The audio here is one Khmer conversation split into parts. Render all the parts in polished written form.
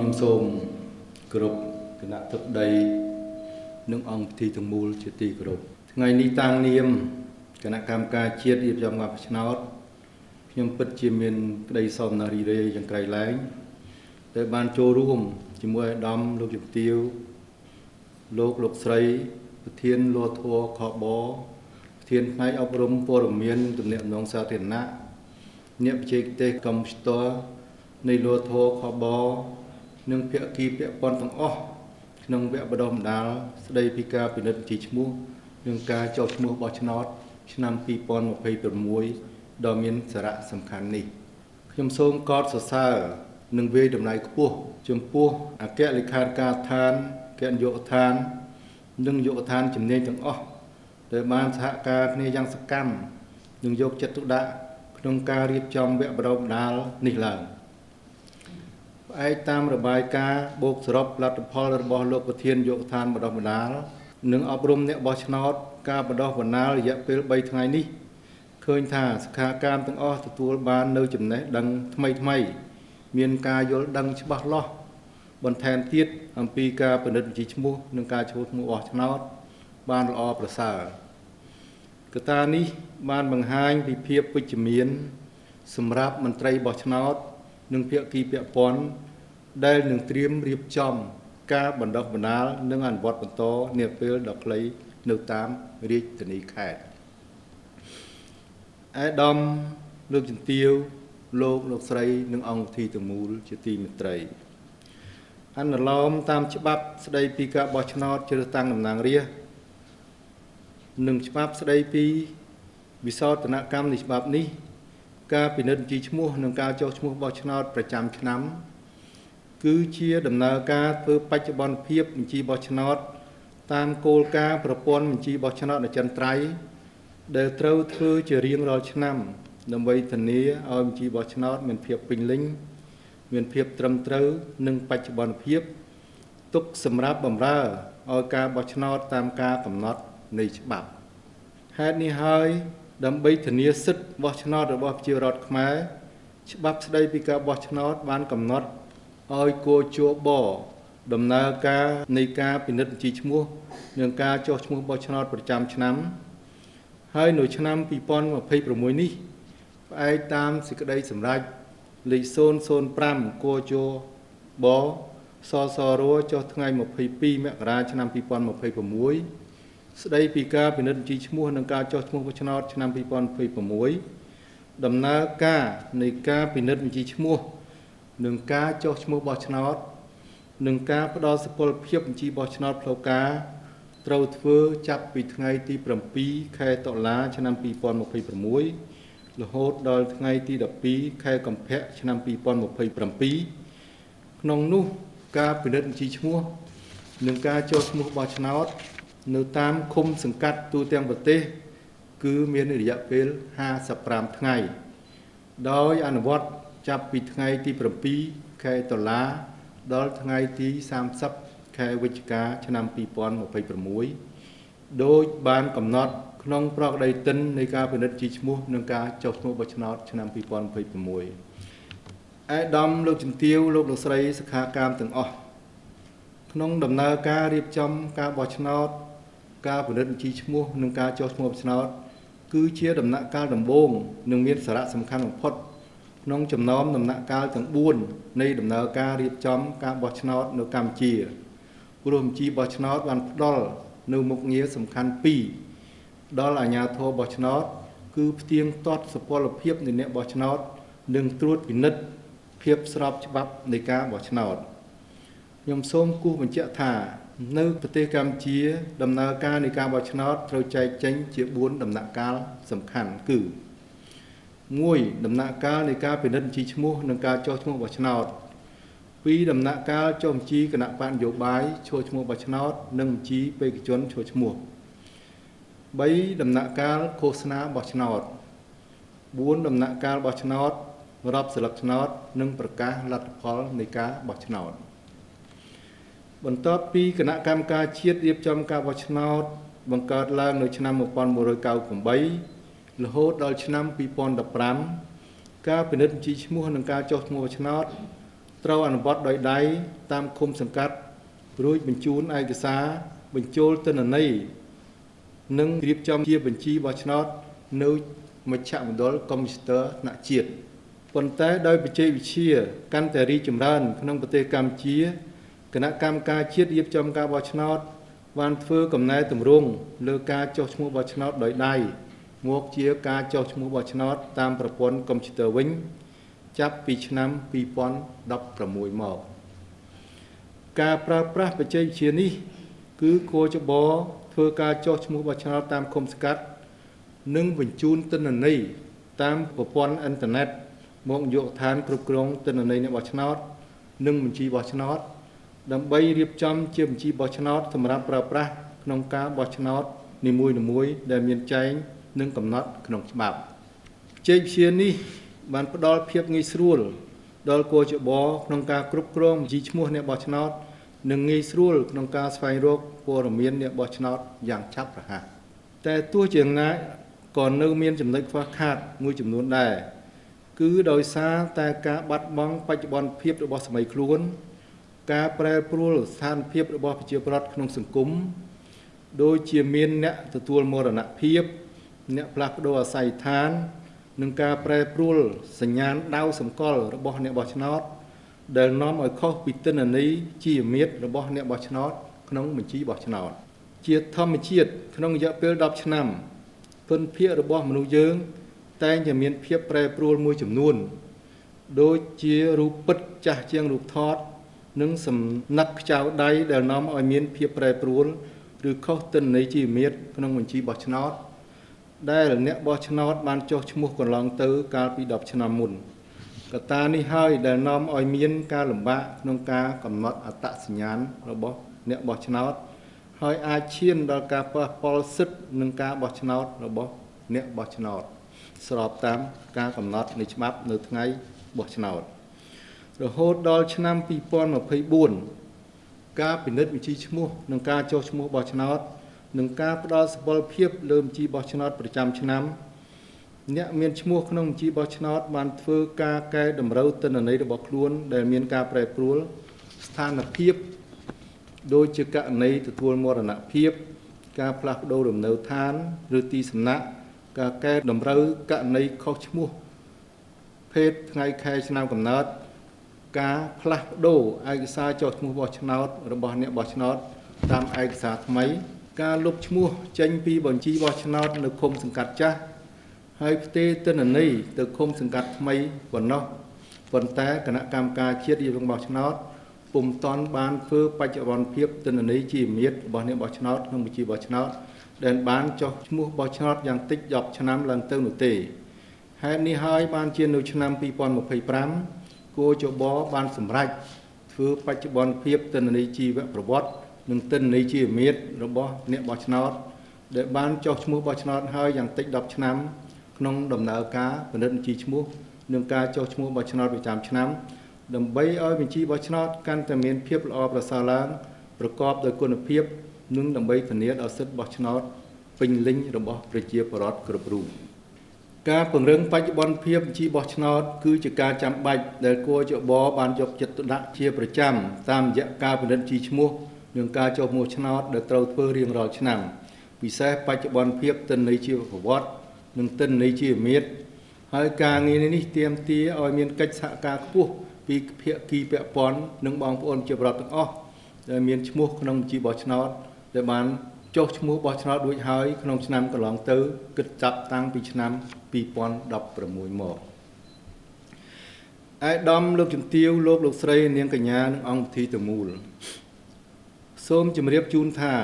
ខ្ញុំសូមគោរពគណៈធិបតីនិងអង្គពិធីទាំងមូលជាទីគោរពថ្ងៃនេះតាំងនាមគណៈកម្មការជាតិរៀបចំការបោះឆ្នោតខ្ញុំពិតជាមានក្តីសោមនស្សរីករាយយ៉ាងក្រៃលែងដែលបានចូលរួមជាមួយអាដាមលោកជំទាវលោកស្រីប្រធានលធខបប្រធានផ្នែកអប់រំព័ត៌មាននិងទំនាក់ទំនងសាធារណៈអ្នកបច្ចេកទេសកុំព្យូទ័រនៃលធខបនិងភាគីពាក់ព័ន្ធទាំងអស់ក្នុងវគ្គបណ្ដុះបណ្ដាលស្ដីពីការពិនិត្យបញ្ជីឈ្មោះនិងការចុះឈ្មោះបោះឆ្នោតឆ្នាំ2026ដ៏មានសារៈសំខាន់នេះខ្ញុំសូមកោតសរសើរនិងវាយតម្លៃខ្ពស់ចំពោះអគ្គលេខាធិការដ្ឋានគណៈនាយកដ្ឋាននិងនាយកដ្ឋានជំនាញទាំងអស់ដែលបានសហការគ្នាយ៉ាងសកម្មនិងយកចិត្តទុកដាក់ក្នុងការរៀបចំវគ្គបណ្ដុះបណ្ដាលនេះឡើងផ្អែកតាមរបាយការណ៍បូកសរុបលទ្ធផលរបស់លោកប្រធាននាយកដ្ឋានបណ្ដុះបណ្ដាលនិងអប់រំអ្នកបោះឆ្នោតការបណ្ដុះបណ្ដាលរយៈពេល3ថ្ងៃនេះឃើញថាសិក្ខាកាមទាំងអស់ទទួលបាននៅចំណេះដឹងថ្មីៗមានការយល់ដឹងច្បាស់លាស់បន្ថែមទៀតអំពីការពិនិត្យបញ្ជីឈ្មោះនិងការចូលឈ្មោះបោះឆ្នោតបានល្អប្រសើរកត្តានេះបានបង្ហាញពីភាពវិជ្ជមានសម្រាប់មន្ត្រីបោះឆ្នោតនិងភាគីពាក់ព័ន្ធដែលនឹងត្រៀមរៀបចំការបណ្ដុះបណ្ដាលនិងអនុវត្តបន្តនាពេលដ៏ខ្លីនៅតាមរាជធានីខេត្តអាដាមលោកជំទាវលោកស្រីនិងអង្គពិធីទាំងមូលជាទីមេត្រីអនុលោមតាមច្បាប់ស្ដីពីការបោះឆ្នោតជ្រើសតាំងតំណាងរាស្ត្រនិងច្បាប់ស្ដីពីវិសោធនកម្មនៃច្បាប់នេះការពិនិត្យបញ្ជីឈ្មោះនិងការចុះឈ្មោះបោះឆ្នោតប្រចាំឆ្នាំគឺជាដំណើរការធ្វើបច្ចុប្បន្នភាពបញ្ជីបោះឆ្នោតតាមគោលការណ៍ប្រព័ន្ធបញ្ជីបោះឆ្នោតអចិន្ត្រៃយ៍ដែលត្រូវធ្វើជារៀងរាល់ឆ្នាំដើម្បីធានាឲ្យបញ្ជីបោះឆ្នោតមានភាពពេញលេញមានភាពត្រឹមត្រូវនិងបច្ចុប្បន្នភាពទុកសម្រាប់បម្រើឲ្យការបោះឆ្នោតតាមការកំណត់នៃច្បាប់ហេតុនេះហើយដើម្បីធានាសិទ្ធិបោះឆ្នោតរបស់ប្រជាពលរដ្ឋខ្មែរច្បាប់ស្ដីពីការបោះឆ្នោតបានកំណត់ឲ្យគជបដំណើរការនៃការពិនិត្យបញ្ជីឈ្មោះនិងការចុះឈ្មោះបោះឆ្នោតប្រចាំឆ្នាំហើយនៅឆ្នាំ2026នេះផ្អែកតាមសេចក្តីសម្រេចលេខ005គជបសសរចុះថ្ងៃ22មករាឆ្នាំ2026ស្ដីពីការពិនិត្យបញ្ជីឈ្មោះនិងការចុះឈ្មោះបោះឆ្នោតឆ្នាំ2026ដំណើរការនៃការពិនិត្យបញ្ជីឈ្មោះនិងការចុះឈ្មោះបោះឆ្នោតនិងការផ្ដល់សុពលភាពបញ្ជីបោះឆ្នោតផ្លូវការត្រូវធ្វើចាប់ពីថ្ងៃទី7ខែតុលាឆ្នាំ2026រហូតដល់ថ្ងៃទី12ខែកុម្ភៈឆ្នាំ2027ក្នុងនោះការពិនិត្យបញ្ជីឈ្មោះនិងការចុះឈ្មោះបោះឆ្នោតនៅតាមឃុំសង្កាត់ទូទាំងប្រទេសគឺមានរយៈពេល55ថ្ងៃដោយអនុវត្តចាប់ពីថ្ងៃទី7ខែតុលាដល់ថ្ងៃទី30ខែវិច្ឆិកាឆ្នាំ2026ដោយបានកំណត់ក្នុងប្រក្រតីទិននៃការពិនិត្យជីឈ្មោះនិងការចុះឈ្មោះបោះឆ្នោតឆ្នាំ2026អាដាមលោកជំទាវលោកស្រីសិក្ខាកាមទាំងអស់ក្នុងដំណើរការរៀបចំការបោះឆ្នោតការពិនិត្យបញ្ជីឈ្មោះនិងការចុះឈ្មោះបោះឆ្នោតគឺជាដំណាក់កាលដំបូងនិងមានសារៈសំខាន់បំផុតក្នុងចំណោមដំណាក់កាលទាំង4នៃដំណើរការរៀបចំការបោះឆ្នោតនៅកម្ពុជាព្រោះបញ្ជីបោះឆ្នោតបានផ្ដល់នៅមុខងារសំខាន់2ដល់អាជ្ញាធរបោះឆ្នោតគឺផ្ទៀងផ្ទាត់សុពលភាពនៃអ្នកបោះឆ្នោតនិងត្រួតពិនិត្យភាពស្របច្បាប់នៃការបោះឆ្នោតខ្ញុំសូមគូសបញ្ជាក់ថានៅប្រទេសកម្ពុជាដំណើរការនៃការបោះឆ្នោតត្រូវចែកចេញជា4ដំណាក់កាលសំខាន់គឺ1ដំណាក់កាលនៃការពិនិត្យបញ្ជីឈ្មោះនិងការចុះឈ្មោះបោះឆ្នោត2ដំណាក់កាលចុះបញ្ជីគណៈបក្សនយោបាយចូលឈ្មោះបោះឆ្នោតនិងបញ្ជីបេក្ខជនចូលឈ្មោះ3ដំណាក់កាលឃោសនាបោះឆ្នោត4ដំណាក់កាលបោះឆ្នោតរាប់សន្លឹកឆ្នោតនិងប្រកាសលទ្ធផលនៃការបោះឆ្នោតបន្ទាប់ពីគណៈកម្មការជាតិរៀបចំការបោះឆ្នោតបង្កើតឡើងនៅឆ្នាំ1998រហូតដល់ឆ្នាំ2015ការពិនិត្យបញ្ជីឈ្មោះនិងការចុះឈ្មោះបោះឆ្នោត ត្រូវអនុវត្តដោយដៃតាមឃុំសង្កាត់រួចបញ្ជូនឯកសារបញ្ចូលទិន្នន័យនិងរៀបចំជាបញ្ជីបោះឆ្នោតនៅមជ្ឈមណ្ឌលកុំព្យូទ័រថ្នាក់ជាតិប៉ុន្តែដោយបច្ចេកវិទ្យាកាន់តែរីកចម្រើនក្នុងប្រទេសកម្ពុជាគណៈកម្មការជាតិរៀបចំការបោះឆ្នោតបានធ្វើកំណែទម្រង់លើការចុះឈ្មោះបោះឆ្នោតដោយដៃមកជាការចុះឈ្មោះបោះឆ្នោតតាមប្រព័ន្ធកុំព្យូទ័រវិញចាប់ពីឆ្នាំ2016មកការប្រើប្រាស់បច្ចេកវិទ្យានេះគឺគ.ជ.បធ្វើការចុះឈ្មោះបោះឆ្នោតតាមឃុំសង្កាត់និងបញ្ជូនទិន្នន័យតាមប្រព័ន្ធអ៊ីនធឺណិតមកនាយកដ្ឋានគ្រប់គ្រងទិន្នន័យអ្នកបោះឆ្នោតនិងបញ្ជីបោះឆ្នោតដើម្បីរៀបចំជាបញ្ជីបោះឆ្នោតសម្រាប់ប្រើប្រាស់ក្នុងការបោះឆ្នោតនីមួយៗដែលមានចែងនិងកំណត់ក្នុងច្បាប់បច្ចេកវិទ្យានេះបានផ្ដល់ភាពងាយស្រួលដល់គ.ជ.បក្នុងការគ្រប់គ្រងបញ្ជីឈ្មោះអ្នកបោះឆ្នោតនិងងាយស្រួលក្នុងការស្វែងរកព័ត៌មានអ្នកបោះឆ្នោតយ៉ាងឆាប់រហ័សតែទោះជាយ៉ាងណាក៏នៅមានចំណុចខ្វះខាតមួយចំនួនដែរគឺដោយសារតែការបាត់បង់បច្ចុប្បន្នភាពរបស់សម័យខ្លួនការប្រែប្រួលស្ថានភាពរបស់ប្រជាពលរដ្ឋក្នុងសង្គមដូចជាមានអ្នកទទួលមរណភាពអ្នកផ្លាស់ប្ដូរអាសយដ្ឋាននិងការប្រែប្រួលសញ្ញាណដាវសម្គាល់របស់អ្នកបោះឆ្នោតដែលនាំឲ្យខុសពីទិន្នន័យជីវមាត្ររបស់អ្នកបោះឆ្នោតក្នុងបញ្ជីបោះឆ្នោតជាធម្មជាតិក្នុងរយៈពេល10ឆ្នាំគុណភាពរបស់មនុស្សយើងតែងតែមានភាពប្រែប្រួលមួយចំនួនដូចជារូបពិតចាស់ជាងរូបថតនិងសំណឹកខ្ចៅដៃដែលនាំឲ្យមានភាពប្រែប្រួលឬខុសទិន្នន័យជីវមាត្រក្នុងបញ្ជីបោះឆ្នោតដែលអ្នកបោះឆ្នោតបានចុះឈ្មោះកន្លងទៅកាលពី10ឆ្នាំមុនកត្តានេះហើយដែលនាំឲ្យមានការលំបាកក្នុងការកំណត់អត្តសញ្ញាណរបស់អ្នកបោះឆ្នោតហើយអាចឈានដល់ការប៉ះពាល់សិទ្ធិនិងការបោះឆ្នោតរបស់អ្នកបោះឆ្នោតស្របតាមការកំណត់នៃច្បាប់នៅថ្ងៃបោះឆ្នោតរហូតដល់ឆ្នាំ2024ការពិនិត្យបញ្ជីឈ្មោះនិងការចុះឈ្មោះបោះឆ្នោតនិងការផ្ដល់សុពលភាពលើបញ្ជីបោះឆ្នោតប្រចាំឆ្នាំអ្នកមានឈ្មោះក្នុងបញ្ជីបោះឆ្នោតបានធ្វើការកែតម្រូវទិន្នន័យរបស់ខ្លួនដែលមានការប្រែប្រួលស្ថានភាពដូចជាករណីទទួលមរណភាពការផ្លាស់ប្ដូរលំនៅឋានឬទីសំណាក់ការកែតម្រូវករណីខុសឈ្មោះភេទថ្ងៃខែឆ្នាំកំណើតការផ្លាស់ប្ដូរឯកសារចុះឈ្មោះបោះឆ្នោតរបស់អ្នកបោះឆ្នោតតាមឯកសារថ្មីការលុបឈ្មោះចេញពីបញ្ជីបោះឆ្នោតនៅឃុំសង្កាត់ចាស់ហើយផ្ទេរទិន្នន័យទៅឃុំសង្កាត់ថ្មីប៉ុណ្ណោះប៉ុន្តែគណៈកម្មការជាតិរៀបចំបោះឆ្នោតពុំទាន់បានធ្វើបច្ចុប្បន្នភាពទិន្នន័យជីវមាត្ររបស់អ្នកបោះឆ្នោតក្នុងបញ្ជីបោះឆ្នោតដែលបានចុះឈ្មោះបោះឆ្នោតយ៉ាងតិច10ឆ្នាំឡើងទៅនោះទេហេតុនេះហើយបានជានៅឆ្នាំ2025គ.ជ.បបានសម្រេចធ្វើបច្ចុប្បន្នភាពទិន្នន័យជីវប្រវត្តិនិងទិន្នន័យជីវមាត្ររបស់អ្នកបោះឆ្នោតដែលបានចុះឈ្មោះបោះឆ្នោតហើយយ៉ាងតិច10ឆ្នាំក្នុងដំណើរការពិនិត្យបញ្ជីឈ្មោះនិងការចុះឈ្មោះបោះឆ្នោតប្រចាំឆ្នាំដើម្បីឲ្យបញ្ជីបោះឆ្នោតកាន់តែមានភាពល្អប្រសើរឡើងប្រកបដោយគុណភាពនិងដើម្បីធានាដល់សិទ្ធិបោះឆ្នោតពេញលេញរបស់ប្រជាពលរដ្ឋគ្រប់រូបការពង្រឹងបច្ចុប្បន្នភាពបញ្ជីបោះឆ្នោតគឺជាការចាំបាច់ដែលគ.ជ.បបានយកចិត្តទុកដាក់ជាប្រចាំតាមរយៈការពិនិត្យបញ្ជីឈ្មោះនិងការចុះឈ្មោះឆ្នោតដែលត្រូវធ្វើរៀងរាល់ឆ្នាំពិសេសបច្ចុប្បន្នភាពទិន្នន័យជីវប្រវត្តិនិងទិន្នន័យជីវមាត្រហើយការងារនេះទាមទារឲ្យមានកិច្ចសហការខ្ពស់ពីភាគីពាក់ព័ន្ធនិងបងប្អូនជាពលរដ្ឋទាំងអស់ដែលមានឈ្មោះក្នុងបញ្ជីបោះឆ្នោតដែលបានចុះឈ្មោះបោះឆ្នោតរួចហើយក្នុងឆ្នាំកន្លងទៅគិតចាប់តាំងពីឆ្នាំ2016មកឯកឧត្តមលោកជំទាវលោកលោកស្រីនាងកញ្ញានិងអង្គពិធីទាំងមូលសូមជម្រាបជូនថា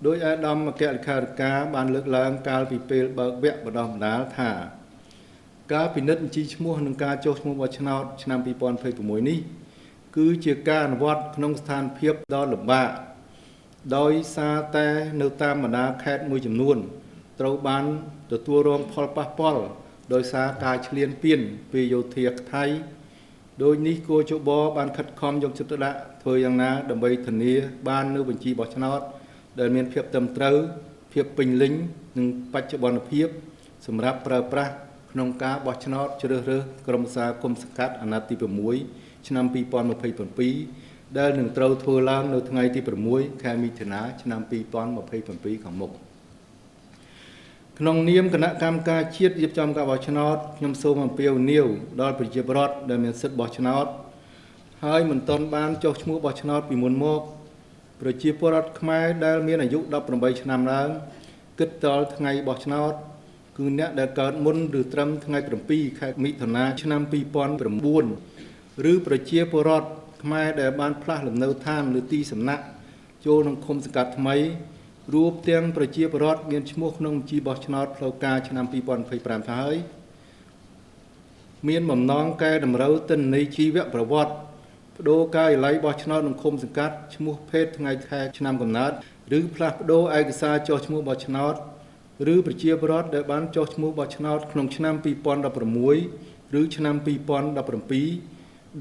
ដោយឯកឧត្តមអគ្គលេខាធិការបានលើកឡើងកាលពីពេលបើកវគ្គបណ្ដុះបណ្ដាលថាការពិនិត្យបញ្ជីឈ្មោះនិងការចុះឈ្មោះបោះឆ្នោតឆ្នាំ2026នេះគឺជាការអនុវត្តក្នុងស្ថានភាពដ៏លំបាកដោយសារតែនៅតាមបណ្ដាខេត្តមួយចំនួនត្រូវបានទទួលរងផលប៉ះពាល់ដោយសារការឈ្លានពានពីយោធាថៃដោយនេះគ.ជ.បបានខិតខំយកចិត្តទុកដាក់ធ្វើយ៉ាងណាដើម្បីធានាបាននូវបញ្ជីបោះឆ្នោតដែលមានភាពត្រឹមត្រូវភាពពេញលេញនិងបច្ចុប្បន្នភាពសម្រាប់ប្រើប្រាស់ក្នុងការបោះឆ្នោតជ្រើសរើសក្រុមប្រឹក្សាគុំសង្កាត់អាណត្តិទី6 ឆ្នាំ2027ដែលនឹងត្រូវធ្វើឡើងនៅថ្ងៃទី6ខែមិថុនាឆ្នាំ2027ខាងមុខក្នុងនាមគណៈកម្មការជាតិរៀបចំការបោះឆ្នោតខ្ញុំសូមអំពាវនាវដល់ប្រជាពលរដ្ឋដែលមានសិទ្ធិបោះឆ្នោតហើយមិនទាន់បានចុះឈ្មោះបោះឆ្នោតពីមុនមកប្រជាពលរដ្ឋខ្មែរដែលមានអាយុ18ឆ្នាំឡើងគិតដល់ថ្ងៃបោះឆ្នោតគឺអ្នកដែលកើតមុនឬត្រឹមថ្ងៃ7ខែមិថុនាឆ្នាំ2009ឬប្រជាពលរដ្ឋខ្មែរដែលបានផ្លាស់លំនៅឋានឬទីសំណាក់ចូលក្នុងឃុំសង្កាត់ថ្មីរួមទាំងប្រជាពលរដ្ឋមានឈ្មោះក្នុងបញ្ជីបោះឆ្នោតផ្លូវការឆ្នាំ2025ហើយមានបំណងកែតម្រូវទិន្នន័យជីវប្រវត្តិប្ដូរការិយាល័យបោះឆ្នោតក្នុងឃុំសង្កាត់ឈ្មោះភេទថ្ងៃខែឆ្នាំកំណើតឬផ្លាស់ប្ដូរឯកសារចុះឈ្មោះបោះឆ្នោតឬប្រជាពលរដ្ឋដែលបានចុះឈ្មោះបោះឆ្នោតក្នុងឆ្នាំ2016ឬឆ្នាំ2017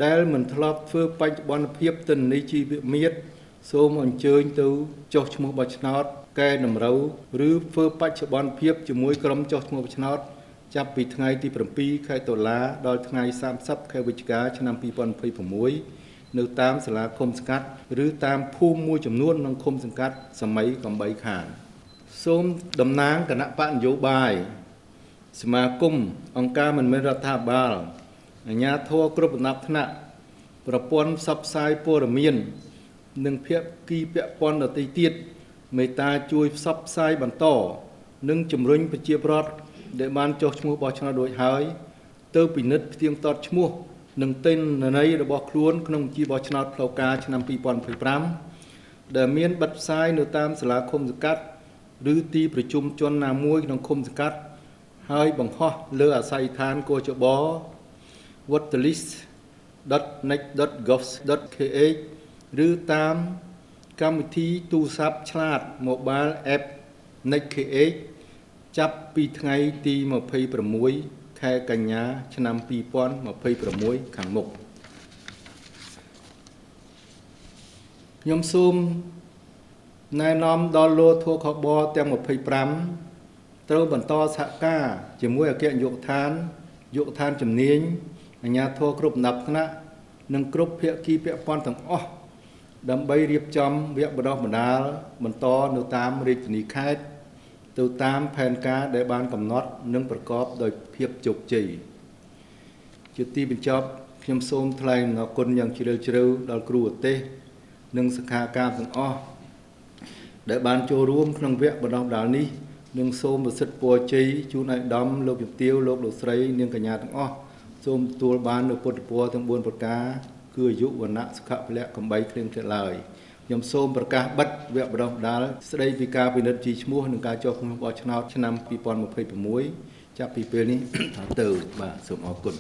ដែលមិនធ្លាប់ធ្វើបច្ចុប្បន្នភាពទិន្នន័យជីវមាត្រសូមអញ្ជើញទៅចុះឈ្មោះបោះឆ្នោតកែតម្រូវឬធ្វើបច្ចុប្បន្នភាពជាមួយក្រុមចុះឈ្មោះបោះឆ្នោតចាប់ពីថ្ងៃទី7ខែតុលាដល់ថ្ងៃ30ខែវិច្ឆិកាឆ្នាំ2026នៅតាមសាលាឃុំសង្កាត់ឬតាមភូមិមួយចំនួនក្នុងឃុំសង្កាត់សម័យកំបីខានសូមតំណាងគណៈបកនយោបាយសមាគមអង្គការមិនមែនរដ្ឋាភិបាលអាជ្ញាធរគ្រប់លំដាប់ថ្នាក់ប្រព័ន្ធផ្សព្វផ្សាយព័ត៌មាននិងភាគីពាក់ព័ន្ធដទៃទៀតមេត្តាជួយផ្សព្វផ្សាយបន្តនិងជំរុញប្រជាពលរដ្ឋដែលបានចុះឈ្មោះបោះឆ្នោតរួចហើយទៅពិនិត្យផ្ទៀងផ្ទាត់ឈ្មោះនិងទិន្នន័យរបស់ខ្លួនក្នុងបញ្ជីបោះឆ្នោតផ្លូវការឆ្នាំ2025ដែលមានបិទផ្សាយនៅតាមសាលាឃុំសង្កាត់ឬទីប្រជុំជនណាមួយក្នុងឃុំសង្កាត់ហើយបង្ហោះលើអាស័យដ្ឋានគ.ជ.ប voterlist.nec.gov.kh ឬតាមកម្មវិធីទូរស័ព្ទឆ្លាត Mobile App NEC-KH ចាប់ពីថ្ងៃទី26ខែកញ្ញាឆ្នាំ2026ខាងមុខខ្ញុំសូមណែនាំដល់លោកធខបទាំង25ត្រូវបន្តសហការជាមួយអគ្គនាយកដ្ឋានយកឋានជំនាញអាជ្ញាធរគ្រប់លំដាប់ថ្នាក់និងគ្រប់ភាគីពាក់ព័ន្ធទាំងអស់ដើម្បីរៀបចំវគ្គបណ្ដុះបណ្ដាលបន្តនៅតាមរាជធានីខេត្តទៅតាមផែនការដែលបានកំណត់និងប្រកបដោយភាពជោគជ័យជាទីបញ្ចប់ខ្ញុំសូមថ្លែងអំណរគុណយ៉ាងជ្រាលជ្រៅដល់គ្រូឧទេសនិងសិក្ខាកាមទាំងអស់ដែលបានចូលរួមក្នុងវគ្គបណ្ដុះបណ្ដាលនេះនិងសូមប្រសិទ្ធពរជ័យជូនឯកឧត្តមលោកជំទាវលោកលោកស្រីនាងកញ្ញាទាំងអស់សូមទទួលបាននូវពុទ្ធពរទាំង4ប្រការគឺអាយុវណ្ណៈសុខៈពលៈកំបីគ្លៀងគ្លាតឡើយខ្ញុំសូមប្រកាសបិទវគ្គបណ្ដុះបណ្ដាលស្ដីពីការពិនិត្យជីឈ្មោះនិងការចុះឈ្មោះបោះឆ្នោតឆ្នាំ2026ចាប់ពីពេលនេះទៅបាទសូមអរគុណ